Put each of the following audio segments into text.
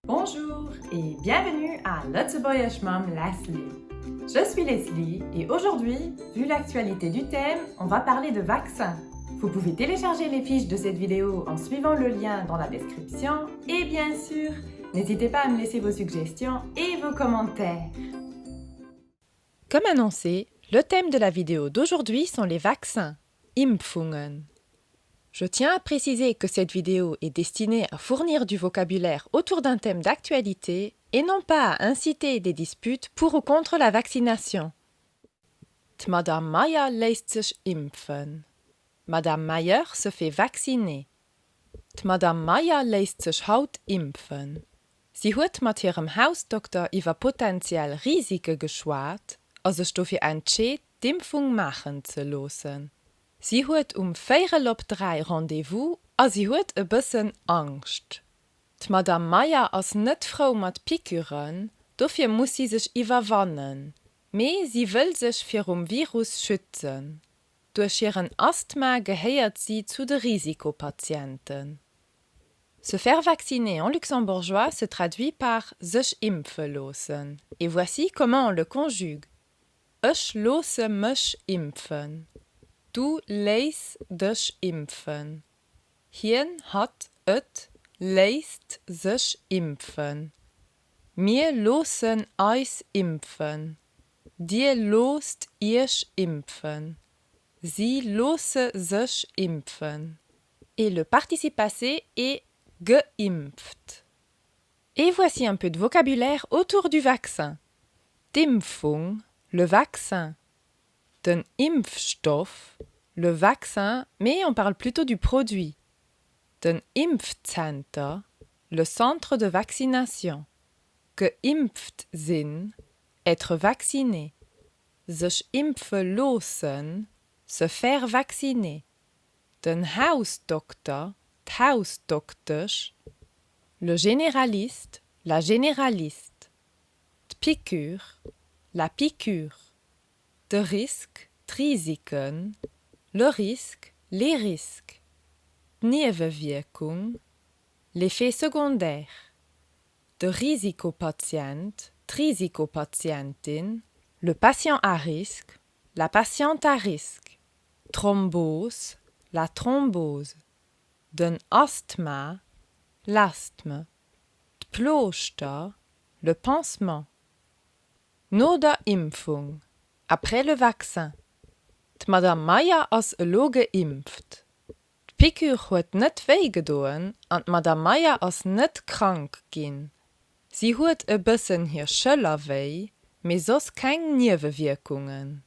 Bonjour et bienvenue à Lëtzebuergesch mam Leslie. Je suis Leslie et aujourd'hui, vu l'actualité du thème, on va parler de vaccins. Vous pouvez télécharger les fiches de cette vidéo en suivant le lien dans la description et bien sûr, n'hésitez pas à me laisser vos suggestions et vos commentaires. Comme annoncé, le thème de la vidéo d'aujourd'hui sont les vaccins, Impfungen. Je tiens à préciser que cette vidéo est destinée à fournir du vocabulaire autour d'un thème d'actualité et non pas à inciter des disputes pour ou contre la vaccination. D'Madame Meyer léisst sech impfen. Madame Meyer se fait vacciner. D'Madame Meyer léisst sech haut impfen. Si huet mat hirem Hausdokter iwwer potentiell Risike geschwat a sech dofir entscheet, d'Impfung maachen ze loossen. Si huet um véierel op 3 Rendez-vous a si huet e bëssen Angscht. D'Madame Meyer ass net frou mat Piqûren, dofir muss si sech iwwerwannen. Mee si wëll sech virum Virus schützen. Duerch hiren Asthma gehéiert si zu de Risikopatienten. Se faire vacciner en luxembourgeois se traduit par sech impfe loossen. Et voici comment on le conjugue, Ech loosse mech impfen. Du léiss dech impfen. Hien, hatt, et léisst sech impfen. Mir loossen eis impfen. Dir loosst iech impfen. Si loosse sech impfen. Et le participe passé est geimpft. Et voici un peu de vocabulaire autour du vaccin. D'Impfung, le vaccin. Den Impfstoff, le vaccin, mais on parle plutôt du produit. Den Impfzenter, le centre de vaccination. Geimpft sinn, être vacciné. Sech impfe loossen, se faire vacciner. Den Hausdokter, d'Hausdoktesch, le généraliste, la généraliste. D'Piqûre, la piqûre. De Risk, d'Risiken, le risque, les risques. D'Niewewierkung, l'effet secondaire. De Risikopatient, d'Risikopatientin, le patient à risque, la patiente à risque. D'Thrombos, la thrombose. Den Asthma, l'asthme. D'Plooschter, le pansement. No der Impfung, après le vaccin. D'Madame Meyer ass elo geimpft. D'Piqûre huet net wéi gedoen an d'Madame Meyer ass net krank ginn. Si huet e bëssen hir Schëller wéi, mee soss keng Niewewierkungen.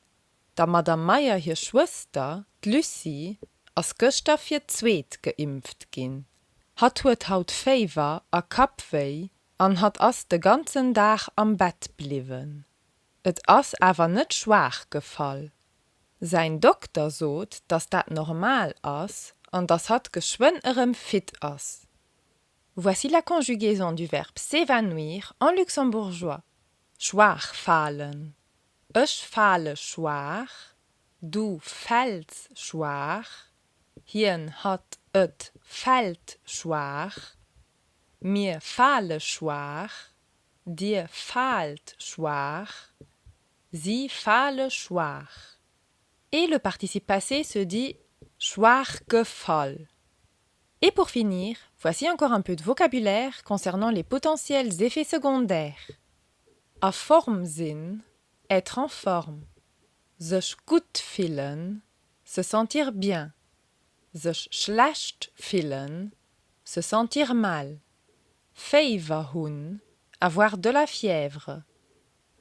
Der Madame Meyer hir Schwëster, d'Lucie, ass gëschter fir d'zweet geimpft ginn. Hatt huet haut Féiwer a Kappwéi an hatt ass de ganzen Dag am Bett bliwwen. Et ass awer net schwaach gefall. Säin Dokter sot, dass dat normal ass an dass hatt geschwënn erëm fit ass. Voici la conjugaison du verbe s'évanouir en luxembourgeois, Schwaach falen, Ech fale schwaach, du fäls schwaach, hien, hatt, et fält schwaach, mir fale schwaach, dir faalt schwaach, si fale schwaach. Et le participe passé se dit schwaach gefall. Et pour finir, voici encore un peu de vocabulaire concernant les potentiels effets secondaires. A Form sinn, être en forme. Sech gutt fillen, se sentir bien. Sech schlecht fillen, se sentir mal. Féiwer hunn, avoir de la fièvre.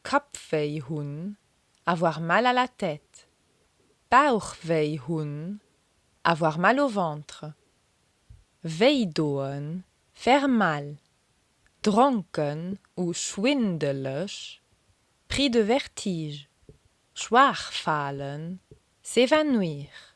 Kappwéi hunn, avoir mal à la tête. Bauchwéi hunn, avoir mal au ventre. Wéi doen, faire mal. Dronken ou schwindeleg, pris de vertige. Schwaach falen, s'évanouir.